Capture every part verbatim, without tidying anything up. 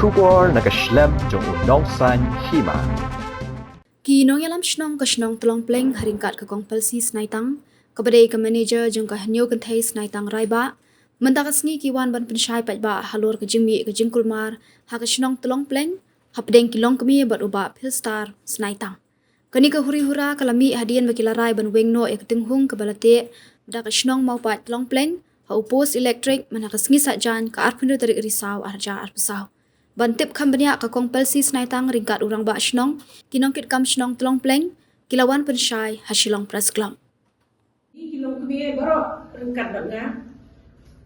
Khubor na ka shlem jong u nongsaiñ hima. Ki nongïalam shnong ka shnong Tlongpleng ha ryngkat ka Kong Pelsi Snaitang, kaba dei ka manager jong ka Hynñiew Kynthei Snaitang Raibah, mynta ka sngi ki wan ban pynshai paidbah halor ka jingmih ka jingkulmar ha ka shnong Tlongpleng, hapdeng ki longkmie bad u Bah Philstar Snaitang. Kane ka huri hura ka la mih hadien ba ki la rai ban weng noh ïa ka tynghung kaba la teh da ka shnong Mawpait Tlongpleng ha u post elektrik mynta ka sngi Saitjaiñ ka arphew hynriew tarik Risaw arhajar arphew saw. Ban tip kham bniah ka Kong Pelsi Snaitang ryngkat u rangbah shnong, ki nongkitkam shnong Tlongpleng ki la wan pynshai ha Shillong Press Club. Ki longkmie baroh ryngkat bad nga.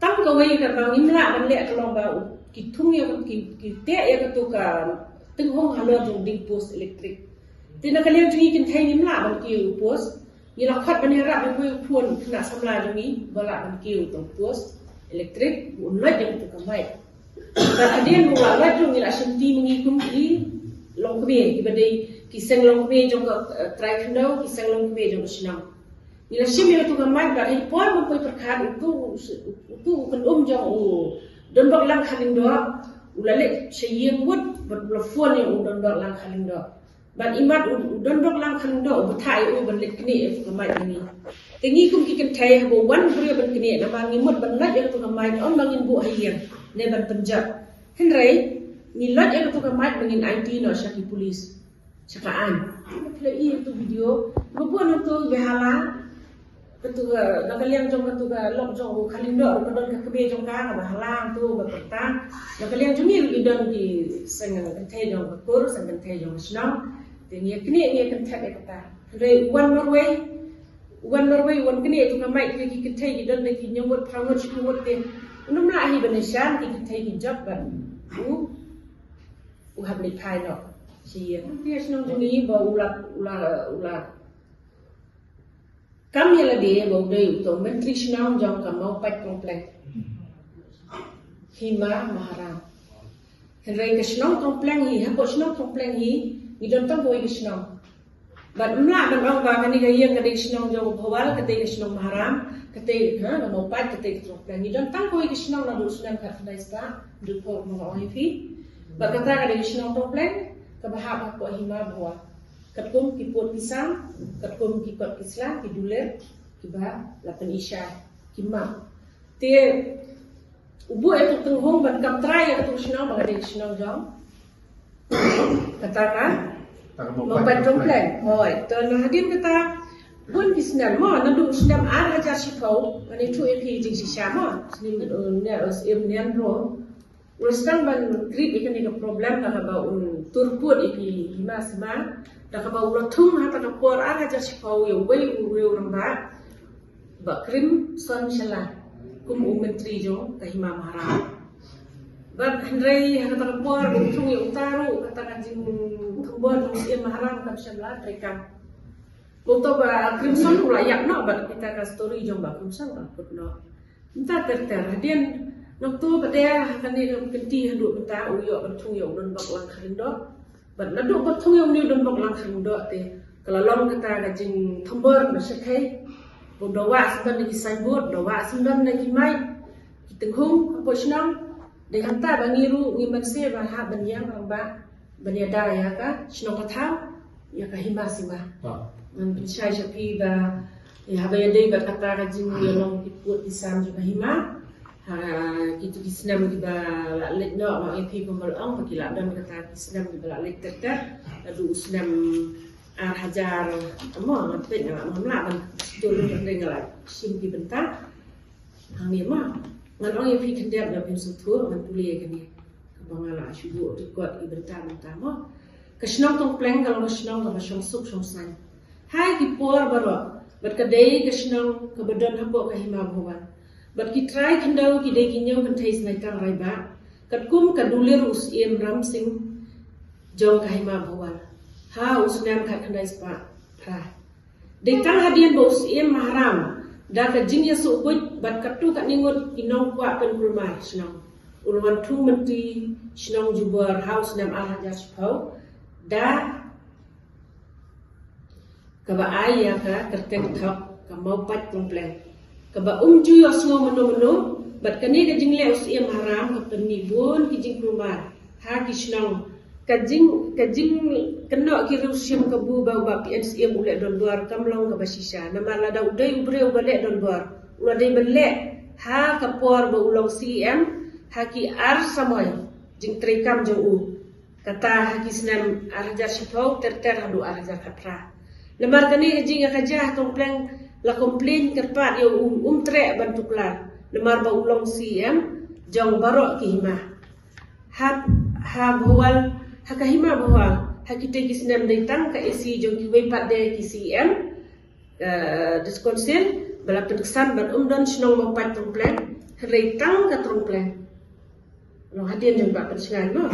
Tang kawei ka ba ngim lah ban leh ka long ba u, ki thung ïa ka, ki, ki teh ïa katu ka tynghung halor jong ding post elektrik. Te na ka liang jong ngi kynthei ngim lah ban kiew u post. Ngi la khot ban ïarap ïa uwei u khun khynnah samla jong ngi ba lah ban kiew u tong post elektrik, un lait ïa katu ka mike. Bad hadien ba u la lait ruh ngi la shimti ma ngi kum ki longkmie, kiba dei ki seng longkmie jong ka, eh, trai khyndew, ki seng longkmie jong ka shnong. Ngi la shim ïa katu ka mike bad ha i por ban poi pyrkhat utu, utu u khynnah jong u Donbok Langkhalyngdoh u la leit sha ïing wut bad u la phone ïa u Donbok Langkhalyngdoh. Bad imat u, u Donbok Langkhalyngdoh u bthah ïa u ban leit knieh ïa katu ka mike ma ngi. Te ngi kum ki kynthei haba u wan u briew ban knieh, namar ngi mut ban lait ïa katu ka mike, ym ba ngin buh ha ïing ne ban pynjot. Hynrei ngi lait ïa katu ka mike ba ngin aiti noh sha ki pulit, sha ka aiñ. Phi la i ïa katu video, ba bun hangtu ba hala, katu ka, na ka liang jong katu ka lok jong u Khalyngdoh ruh ka don ka kmie jong ka kaba hala hangtu ba pyrta. Na ka liang jong ngi ruh ki don ki seng kynthei jong ka kur, seng kynthei jong ka shnong. Te ngi ïa knieh, ngi ïa kynthep ïa kata. Hynrei u wan marwei, u wan marwei, u wan knieh ïa katu ka mike, ki kynthei ki don da ki hynñiew ngut, phra ngut, shiphew ngut te. Ym lah hi ban ïashem, ki kynthei ki jop ban u, u hap leit phai noh sha ïing. Te shnong jong ngi ba u la, u la, u la kam ïa lade ba u dei uto u myntri shnong jong ka Mawpait Tlongpleng, Hima Maharam. Hynrei ka shnong Tlongpleng hi, hapoh shnong Tlongpleng hi, ngi don tang kawei ka shnong. Bad ym lah ban ong ba kane ka ïing ka dei ka shnong jong u Bhowal, kata ka shnong Maharam, kata, ha, ka Mawpait, kata ka Tlongpleng. Ngi don tang kawei ka shnong naduh u snem khatkhyndai spah hynriewphew, nga ong ïa phi. Bad kata ka dei ka shnong Tlongpleng kaba hap hapoh Hima Bhowal. Katkum ki pud ki sam, katkum ki kot ki sla, ki dulir kiba la pyni shai, ki map. Te u buh ïa katu ka tynghung ban kam trai ïa katu ka shnong ba ka dei ka shnong jong kata ka Mawpait Tlongpleng. Hooid, to na hadien kata bun ki snem mo, naduh u snem ar hajar shiphew, ngan ïathuh ïa phi jingshisha mo, snem, eh, ne, eh, Syiem Nianro. U la sdang ban krip ïa kane ka problem da kaba un tur pud ïa ki hima sima, da kaba u la thung ha kata ka por ar hajar shiphew ïa uwei u riew rangbah, Bah Crimson Shylla, kum u myntri jong ka Hima Maharam. Bad hynrei ha kata ka por ba u thung ïa uta ruh, kata ka jingthombor jong u Syiem Maharam kam shym la treikam. Ba uto Bah Crimson u la ïap noh bad kita ka story jong Bah Crimson ka la kut noh. Mynta ter ter hadien nangto ba dei ha kane ka kynti haduh mynta u ïoh ban thung ïa u Donbok Langkhalyngdoh. Bad naduh ba thung ïa une u Donbok Langkhalyngdoh te ka la long kata ka jingthombor na shakei. Ba u da wah syndon na ki signboard, da wah syndon na ki mic, ki tynghung hapoh shnong. Dei hangta ba ngi ruh ngim banse ba hap ban ïeng rangbah ban ïada ïa ka shnong ka thaw, ïa ka hima sima. Ngan pynshai sha phi ba ïa haba ïadei bad kata ka jingïalong ki pud ki sam jong ka hima ha kitu ki snem kiba la leit noh, ma ïa phi kumba la ong ba ki la don kata ki snem kiba la leit ter ter. Naduh u snem ar hajar, mo, nga peit nga la, ngam lah ban sdang, nga la shim ki bynta hangne mo. Ngan ong ïa phi khyndiat ba phin sngewthuh, ngan pule ïa kane kaba nga la shu buh record ïa bynta bynta mo. Ka shnong Tongpleng ka long ka shnong kaba shong suk shong saiñ ha ki por baroh, bad ka dei ka shnong kaba don hapoh ka Hima Bhawan. Bad ki trai khyndew ki dei ki Hynñiew Kynthei Snaitang Raibah, katkum ka dulir u Syiem Ramsing jong ka Hima Bhawan ha u snem khatkhyndai spah phra. Dei tang hadien ba u Syiem Maharam, da ka jingïasuk buit bad katto katne ngut ki nongkwah pynkulmar shnong, u la wan thung myntri shnong jubor ha u snem ar hajar shiphew, da kaba ai ïa ka kyrteng thok ka Mawpait Tongpleng, kaba um ju ïohsngew mynno mynno. Bad kane ka jingleh u Syiem Maharam ka pynmih bun ki jingkulmar Ha ki shnong ka jing ka jing kynnoh ki riewshim kabu ba u Bah P N Syiem u leh donbor kam long kaba shisha. Namar lada u dei u briew ba leh donbor, u la dei ban leh ha ka por ba u long C E M, ha ki ar samoi jingtreikam jong u, kata ha ki snem ar hajar shiphew ter ter haduh ar hajar khatphra. Namar kane ka jingïakajia ha Tongpleng la complain kyrpad ïa u, um treh ban tuklar namar ba u long C E M jong baroh ki hima. Ha, ha Bhowal, ha ka hima Bhowal, ha kitei ki snem dei tang ka A C jong kiwei pat de ki C E M, eh, District Council ba la pynksan ban ym don shnong Mawpait Tongpleng, hynrei tang ka Tongpleng. Long hadien jong ba pynsngew mo.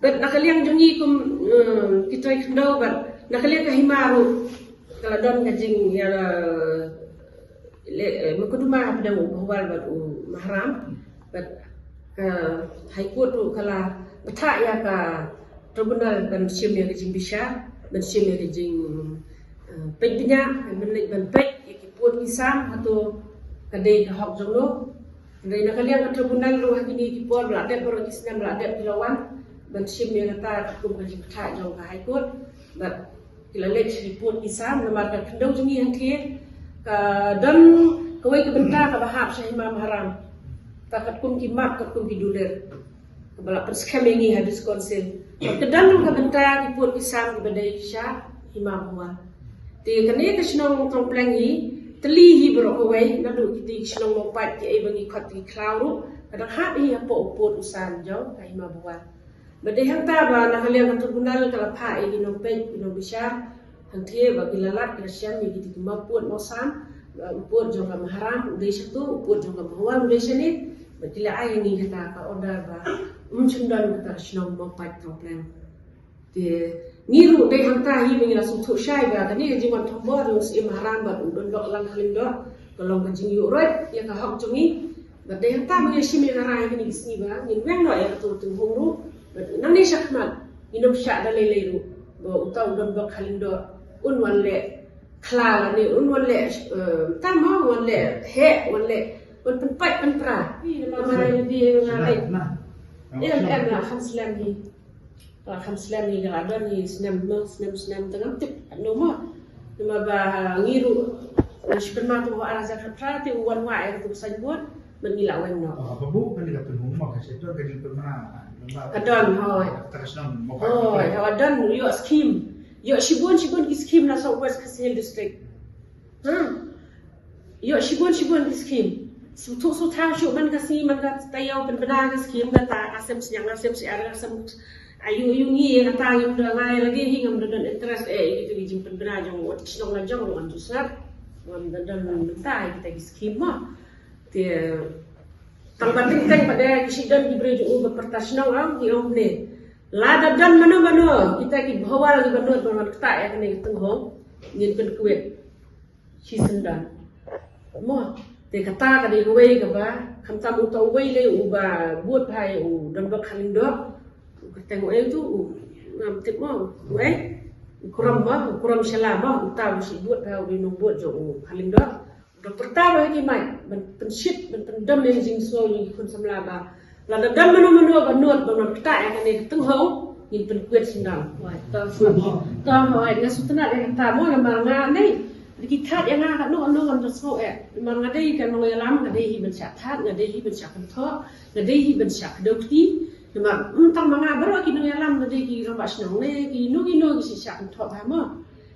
Bad na ka liang jong ngi kum, eh, ki trei khyndew bad na ka liang ka hima ruh ka la don ka jing ïa la le, eh, mukotduma hapdeng u Bhowal bad u Maharam. Bad ka High Court ruh ka la bthah ïa ka tribunal ban shim ïa ka jingbishar, ban shim ïa ka jing, eh, peit bniah, ban leit ban peit ïa ki pud ki sam hato ka dei ka hok jong no. Hynrei na ka liang ka tribunal ruh ha kine ki por ba la dep baroh ki snem ba la dep ki la wan ban shim ïa kata katkum ka jingbthah jong ka High Court. Bad ki la leit sha ki pud ki sam namar ka khyndew jong ngi hangtei ka don kawei ka bynta kaba hap sha hima Maharam. Ta katkum ki map katkum ki dulir kaba la pynskhem ïa ngi ha District Council. Bad ka don ka bynta ki pud ki sam kiba dei sha hima Bhowal. Te kane ka shnong Tongpleng hi tylli hi baroh kawei naduh kiti ki shnong Mawpait kiei ba ngi khot ki khlaw ruh ka dang hap hi hapoh u pud u sam jong ka hima Bhowal. Ba dei hangta ba na ka liang ka tribunal ka la phah ïa ki nongpeit ki nongbishar hangtei ba ki la lad ki la shem ïa kiti ki map pud map sam, ba u pud jong ka Maharam u dei shatu, u pud jong ka Bhowal u dei shane. Ba ki la ai ïa ngi kata ka order ba um shym don kata ka shnong Mawpait Tongpleng. Te ngi ruh dei hangta hi ba ngi la sngewthuh shai ba kane ka jingwan thombor jong u Syiem Maharam bad u Donbok Langkha Lyngdoh ka long ka jingïuhroit ïa ka hok jong ngi. Bad dei hangta ba ngi la shim ïa ka rai ha kine ki sngi ba ngin weng noh ïa kato ka tynghong ruh. Bad nangne shakhmat ngin ym shah da lei lei ruh ba uta u Donbok Kha Lyngdoh un wan leh khla lane un wan leh, eh, tam ha, wan leh heh, wan leh, wan pynpait pynpra. Ih, namar nga dei nga leh. Em, em, la kham slem hi. La kham slem hi, ka la don hi snem mo, snem, snem tang ngam tip katno mo. Namar ba ngi ruh, eh, shu kynmaw tang ha ar hajar khatphra te u wan wah ïa katu ka signboard, bad ngi la weng noh. Oh, ba buh kane ka tynghong mo, ka shu don ka jingpynbna. Ka don, hooid. Ka shnong mo, hooid, hooid, don ïoh skim. Ïoh shibun shibun ki skim na South West Khasi Hills District. Ha. Ïoh shibun shibun ki skim. Sngewthuh sngewthaw shuh man ka sngi man ka taïew pynbna ka skim kata ka sem sniang ka sem syiar ka sem. Ayu ayu ngi ïa kata ngim da ngai lagi hi, ngam da don interest eh ïa kito ki jingpynbna jong wat ki shnong la jong ruh ngam ju sngap. Ngam da don mynta ïa kita ki skim mo. Te tang ba teng teng pat de ki shu don ki briew jong u ba pyrta shnong am ki ong ne. Lada don mano mano kita ki Bhowal kiba nud ban wan ktah ïa kane ka tynghong, ngin pynkwit shisyndon. Mo, te kata ka dei kawei kaba khamtam uta uwei lei uba bud bha ïa u Donbok Kha Lyngdoh. U kyrteng uei utu, u ngam tip mo, uei? U Krom mo, u Krom Shala mo, uta u shu bud bha, u dei nongbud jong u Kha Lyngdoh. U da pyrta ruh ha ki mic ban pynshit ban pyndem ïa ka jingsngew jong ki khun samla ba lada don mano mano ba nud ban wan ktah ïa kane ka tynghong, ngin pynkwit shisyndon. Hooid, to, to, hooid, nga sngewtynnat ïa kata mo, namar nga nei, da ki thad ïa nga katno katno ngam da sngew eh. Namar nga dei ka nongïalam, nga dei hi ban shah thad, nga dei hi ban shah kynthoh, nga dei hi ban shah kdew kti. Namar ym tang ma nga, baroh ki nongïalam, nga dei ki rangbah shnong ne kino kino ki shu shah kynthoh bha mo.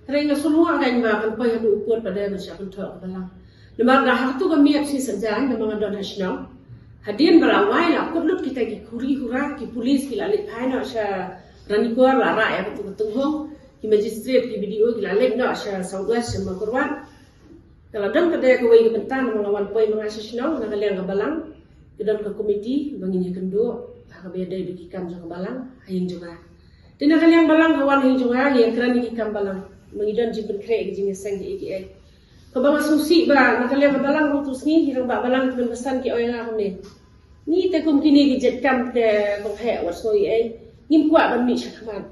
Hynrei nga sngewthuh nga ba kan poi haduh u pud pat de ban shah kynthoh ka balang. Namar da ha katu ka miet shi saitjaiñ namar nga don ha shnong. Hadien ba la wai la kut lut kita ki khuri khura, ki pulit ki la leit phai noh sha Ranikor, la rah ïa katu ka tynghong, ki magistrate, ki B D O ki la leit noh sha South West, sha Mawkyrwat. Ka la don pat de kawei ka bynta namar nga wan poi ma nga sha shnong na ka liang ka balang. Ka don ka komiti ba ngin ïakynduh ha kaba ïadei bad ki kam jong ka balang ha ïing jong nga. Te na ka liang balang ka wan ha ïing jong nga, ngi ïakren ïa ki kam balang. Ma ngi don jingpynkhreh ïa ki jingïaseng kiei kiei. Kaba nga sngewsih ba na ka liang ka balang ruh tu sngi ki rangbah balang ki ban basan ki ong ïa nga kumne. Ngi te kum kine ki jait kam te kong heh wat sngew ei ei, ngim kwah ban mih shakhmat.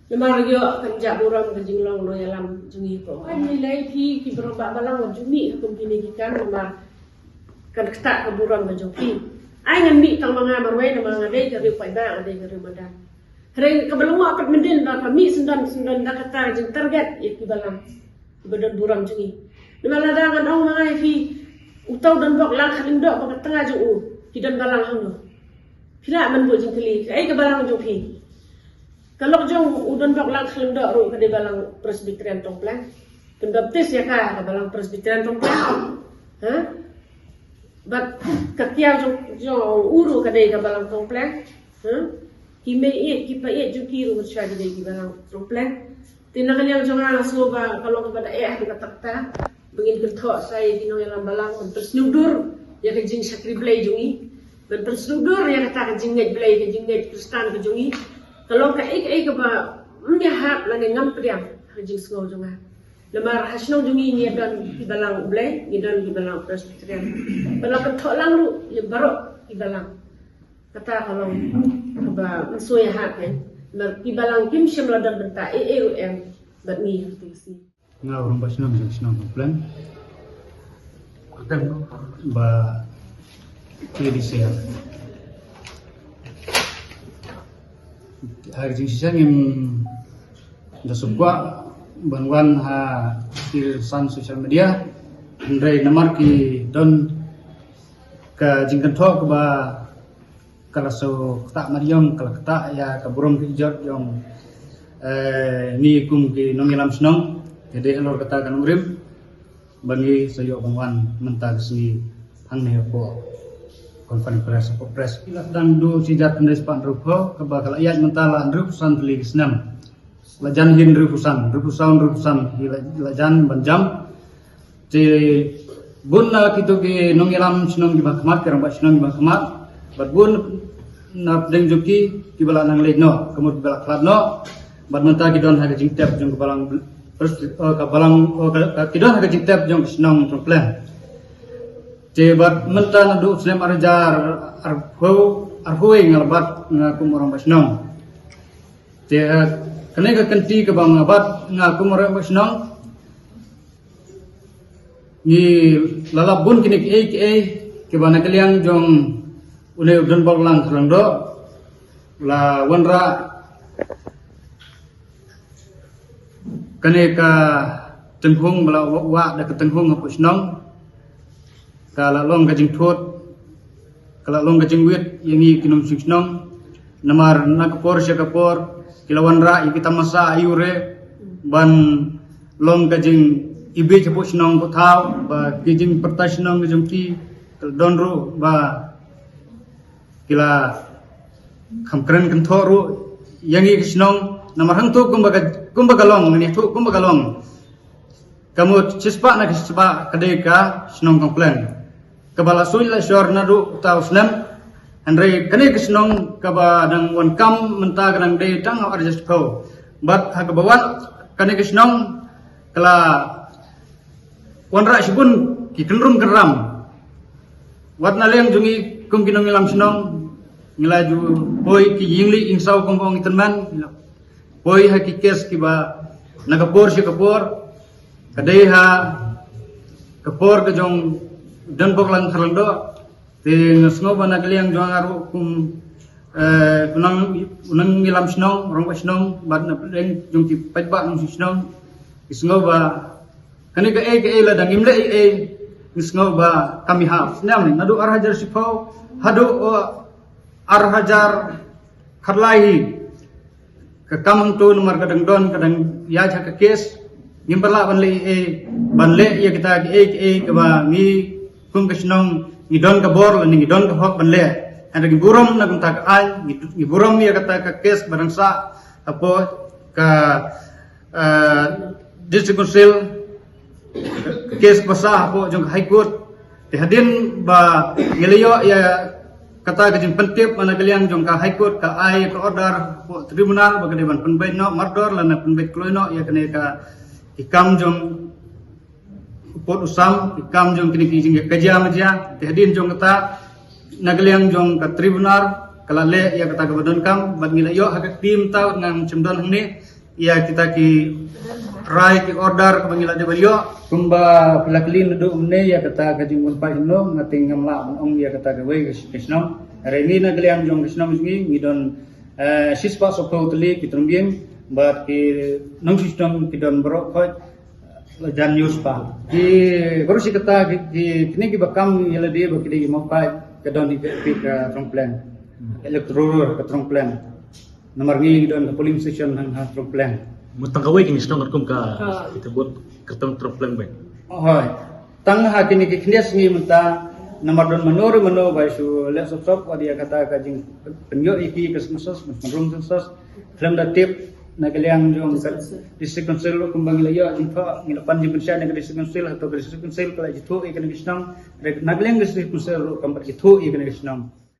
Namar ïoh kan jah burom ka jinglong nongïalam jong ngi ko. Ai ngi lei phi ki rangbah balang wat ju mih ha kum kine ki kam namar kan ktah ka burom ka jong phi. Ai ngan mih tang ma nga marwei namar nga dei ka riew paidbah, nga dei ka riew madan. Hynrei kaba long wah pat mynta ba ka mih syndon syndon da kata ka jingtarget ïa ki balang kiba don burom jong ngi. Namar lada ngan ong ma nga ïa phi, uta u Donbok Langkhatlyngdoh bad ka tnga jong u ki don balang hangno? Phi lah ban buh jingkylli, kaei ka balang jong phi? Ka lok jong u Donbok Langkhatlyngdoh ruh ka dei balang Presbyterian Tongpleng. Pynbaptis ïa ka ka balang Presbyterian Tongpleng. Ha? Bad ka kiaw jong jong u ruh ka dei ka balang Tongpleng. Ha? Ki mei ïeit ki pa ïeit jong ki ruh sha ki dei ki balang Tongpleng. Te na ka liang jong nga nga sngew ba ka long kaba da eh ha ka takta ba ngin kynthoh sa ïa ki nongïalam balang ban pynsngew dur ïa ka jingshakri Blei jong ngi, ban pynsngew dur ïa kata ka jingngeit Blei, ka jingngeit Khristan ka jong ngi. Ka long kaei kaei kaba ym ïahap lane ngam pdiang ha ka jingsngew jong nga. Namar ha shnong jong ngi ngi don ki balang Blei, ngi don ki balang Presbyterian. Ba la kynthoh lang ruh ïa baroh ki balang. Kata ka long kaba ym sngewsih ha phi. Namar ki balang kim shym la don bynta ei ei ruh em bad ngi ha kata ka sngi. Nga u rangbah shnong jong shnong Tongpleng. Ba ki di sia. Ha ka jingshisha ngim da suk kwah ban wan ha ki san social media. Hynrei namar ki don ka jingkynthoh kaba ka la shu ktah mariang, ka la ktah ïa ka burom ka ijot jong, eh, ngi kum ki nongïalam shnong. Te dei halor kata ka nongrim ba ngi sa ïoh ban wan mynta ka sngi hangne hapoh conference press, hapoh press. Ki la dang duh shi hajar khyndai spah hynriewphew, kaba ka la ïaid mynta la hynriewphew san tylli ki snem. La jan hi hynriewphew san, hynriewphew saw, hynriewphew san hi la, la jan ban jam. Te bun na kito ki nongïalam shnong kiba khmat, ki rangbah shnong kiba khmat, bad bun na pdeng jong ki kiba la nang leit noh, ka mut kiba la khlad noh. Bad mynta ki don ha ka jingtep jong ka balang, eh, ka balang, eh, ka, ka, ki don ha ka jingtep jong ka shnong Tongpleng. Te bad mynta naduh snem ar hajar arphew, arphew nga la bat nga kum u rangbah shnong. Te, eh, kane ka kynti kaba nga bat nga kum u rangbah shnong, ngi la lap bun kine kiei kiei kiba na ka liang jong une u Donbok Langkhatlyngdoh la wanrah kane ka tynghung ba la wah, wah da ka tynghung hapoh shnong. Ka la long ka jingthut, ka la long ka jingwit ïa ngi ki nongshong shnong. Namar na ka por sha ka por ki la wanrah ïa ki tamasa aiu re ban long ka jingibit hapoh shnong hapoh thaw, ba ki jingpyrta shnong ki jong ki ka la don ruh ba ki la kham kren kynthoh ruh ïa ngi ki shnong. Namar hangto kumba ka, kumba ka long, ngi ïathuh kumba ka long. Ka mut shispah na ka shispah ka dei ka shnong Tongpleng kaba la suid la shor naduh uta u snem. Hynrei kane ka shnong kaba dang wan kam mynta ka dang dei tang ar hajar shiphew. Bad ha kaba wan kane ka shnong ka la wanrah shibun ki kynrum kynram. Wat na liang jong ngi kum ki nongïalam shnong, ngi la ju poi ki ïing lih ïing saw kum ba ong ki tymmen, ngi la poi ha ki kes kiba na ka por sha ka por, ka dei ha ka por ka jong Donbok Langkhatlyngdoh. Te nga sngew ba na ka liang jong nga ruh kum, eh, u nong, u nongïalam shnong, u rangbah shnong, bad na pdeng jong ki paidbah nongshong shnong, ki sngew ba kane kaei kaei lada ngim leh ei ei, ngi sngew ba kam ïahap. Snem naduh ar hajar shiphew haduh, uh, ar hajar khatlai hi ka kam hangto namar ka dang don, ka dang ïaid ha ka kes. Ngim pat lah ban leh ei ei, ban leh ïa kita kiei kiei kaba ngi kum ka shnong ngi don ka bor lane ngi don ka hok ban leh. Hynrei ngi burom na kumta ka aiñ, ngi, ngi burom ïa kata ka kes ba dang sah hapoh ka, eh, District Council, ka kes ba sah hapoh jong ka High Court. Te hadien ba ngi la ïoh ïa kata ka jingpyntip na ka liang jong ka High Court, ka ai ka order hapoh tribunal ba ka dei ban pynbeit noh mardor lane pynbeit kloi noh ïa kane ka, ki kam jong u pud u sam, ki kam jong kine ki jingkajia majia. Te hadien jong kata, na ka liang jong ka tribunal ka la leh ïa kata kaba donkam, bad ngi la ïoh ha ka ktien, tang ngam shym don hangne ïa kita ki Rai ki order kaba ngi la dep ïoh. Kumba phi la kylli naduh mynne ïa kata ka jingwan paid hynno, nga teng ngam lah ban ong ïa kata kawei ka shnong. Hynrei ngi na ka liang jong ka shnong ngi, ngi don eh, shispah saphew tylli ki tyrmbieng, bad ki nongshong shnong ki don baroh khoit la jan ïoh spah. Ki baroh shi katta ki, ki kine kiba kam ïa lade ba ki dei ki mawpaid, ka don hi ka, ka Throngpleng. Electoral ka Throngpleng. Namar ngi don ka polling station hang ha Throngpleng. Mut tang kawei kine shnong katkum ka, kita bud kyrtong Throngpleng bad. Hooid. Tang ha kine ki khyndiat sngi mynta namar don mano re mano ba shu leh sop sop wat ïa kata ka jingpynïoh ïa ki ka census, pynrung census. Khlem da tip na ka liang jong ka District Council ruh kumba ngi la ïoh jingthoh, ngi la pan jingpynshai na ka District Council, hato ka District Council ka la ïathuh ïa kane ka shnong. Na ka liang ka District Council ruh kam pat ïathuh ïa kane ka shnong.